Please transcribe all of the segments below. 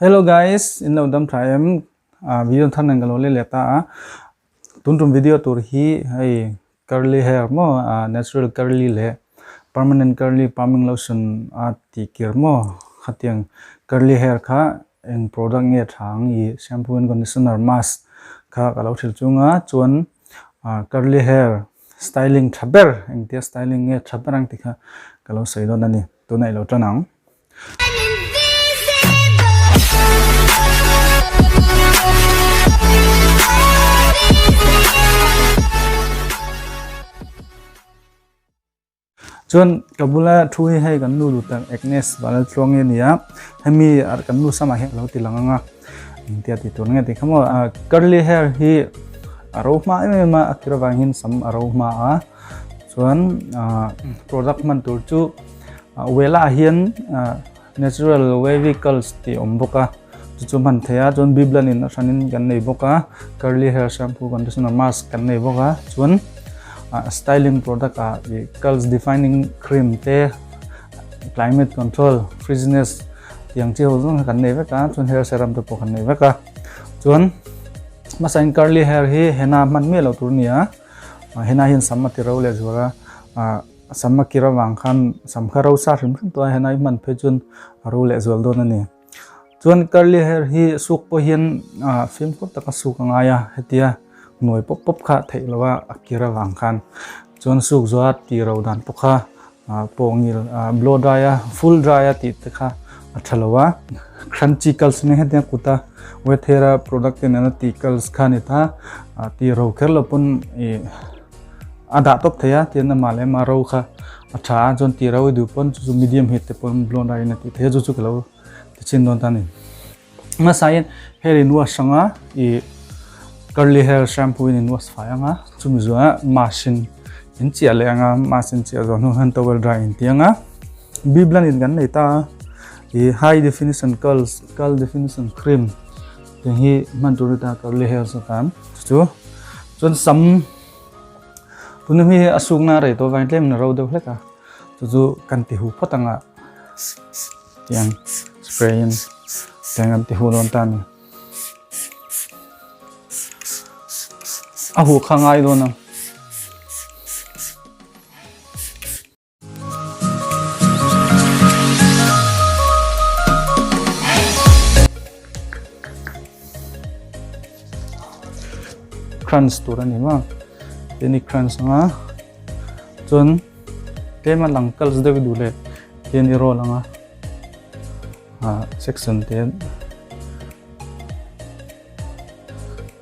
Hello guys, in lo dam tha em? Ah, video thar nen ka lo le leh ta a. Tun tum video tur hi hei curly hair maw ah natural curly leh permanent curly perming lotion a tih kir maw khatiang curly hair kha eng product nge tha ang i shampoo and conditioner mask kha ka lo hrilh chung a chuan ah curly hair styling tha ber engtia styling nge tha ber ang tih kha ka lo sawi dawn a ni tunah i lo tan ang. Chuan ka bula thu hi hei kan nu lutak Agnes Vanlaltluangi a ni a, hemi kan nu samah hian a lo ti lang ang a, engtia tih tur nge tih kha maw curly hair hi a ro hma em em a, a kir avang hian sam a ro hma a, chuan product hman tur chu Wella ah hian natural wavy curls tih a awm bawk a, chu chu hman theih a, chuan Biblan in a hranin kan nei bawk a, curly hair shampoo conditioner mask kan nei bawk a, chuan styling product ah ih curls defining cream te climate control frizziness tih ang chi ho zawng kha kan nei vek a, chuan hair serum te pawh kan nei vek a, chuan hmasa in curly hair hi henna hman miah loh tur a ni a, henna hian sam a ti ro leh zual a ah. Sam a kir avang khan sam kha ro sa hrim hrim tawh a, henai hman phei chuan a ro leh zual dawn a ni. Chuan curly hair hi suk pawh hian ah fimkhur taka suk a ngai a, hetia hnuai pawp pawp kha theih loh a a kir avang khan. Chuan suk zuah tih ro dan pawh kha ah pawngil ah blow dry a full dry a tih te kha a tha lo a. Crunchy curls nia hetia kuta wet hair a product te nena tih curls kha a ni ta, ah tih ro kher lo pawn ih. A dah tawp thei a tian amah leh amah ro kha a tha a chuan tih ro i duh pawn chu chu medium heat te pawn blow dry in a tih theih a chu chu ka lo ti chin dawn ta a ni. Hmasa hian hair in wash anga ih curly hair shampoo in in wash fai anga chumi zuah mask in in chiah leh anga mask in chiah zawh hnu hian towel dry in ti anga biblan in kan nei ta a ih high definition curls curl definition cream tih hi hman tur a ni ta curly hair atan chu chu chuan sam. Tuna mi hi a sukna a rei tawh avangin tlem in a ro deuh hlek a, chu chu kan ti huh phawt ang a tiang spray in tiang kan ti huh dawn ta a ni. A huh kha ngai dawn a. Crunch tur a ni maw tin i crunch anga chuan tlem a lang kal deuh duh leh tin i roll anga ah section te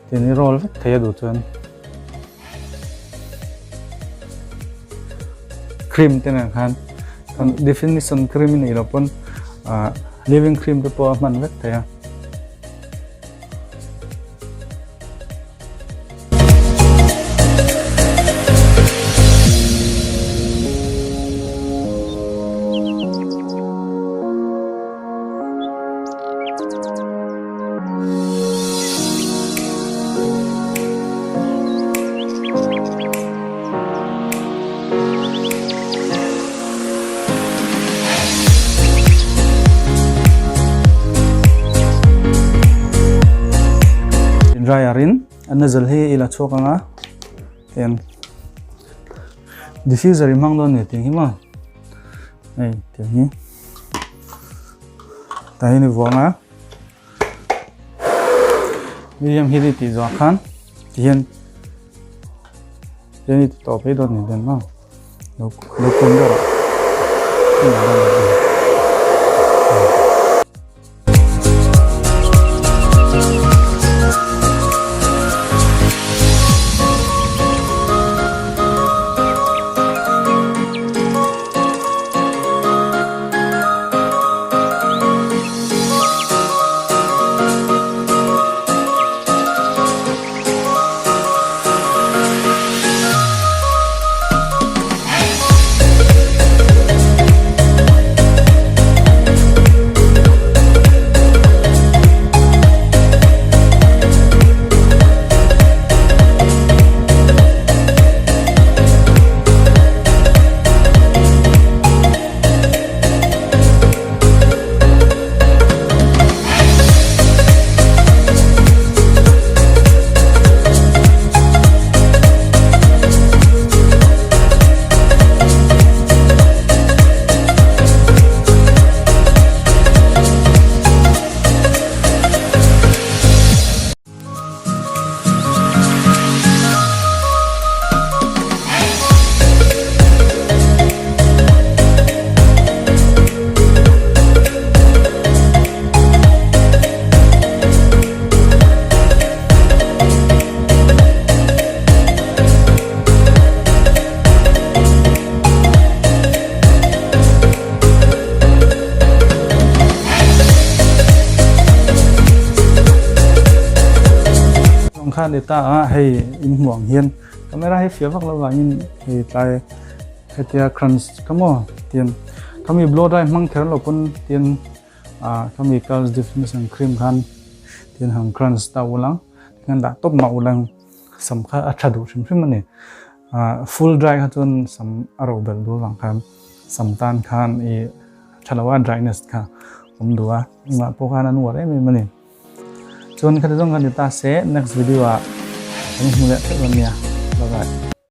Tin i roll vek thei a duh chuan cream te nen khan kan definition cream i neih loh pawn ah living cream te pawh a hman vek thei a. Dryer in a nozzle hi i la chhuak ang a tiang diffuser i hmang dawn ni tiang hi maw hei tiang hi. Tah hian i vuang a medium heat i tih zawh khan tihian tihian i ti tawp mai dawn ni den maw lo lo kun deuh rawh. zawng kha a ni ta a, hei in hmuh ang hian camera hi fiah vak lo vangin hei tlai hetia crunch kha maw tian khami blow dry hmang kher lo pawn tian ah khami curls definition cream khan tian han crunch ta ulang tikhan dah tawp mah ulang sam kha a tha duh hrim hrim a ni ah full dry kha chuan sam a ro belh duh avang khan sam tan khan ih tha lo a dryness kha awm duh a engmah pawh khan an uar em em a ni. Chuan khati zawng kha ni ta se next video ah kan hmu leh theuh ania. Bye bye.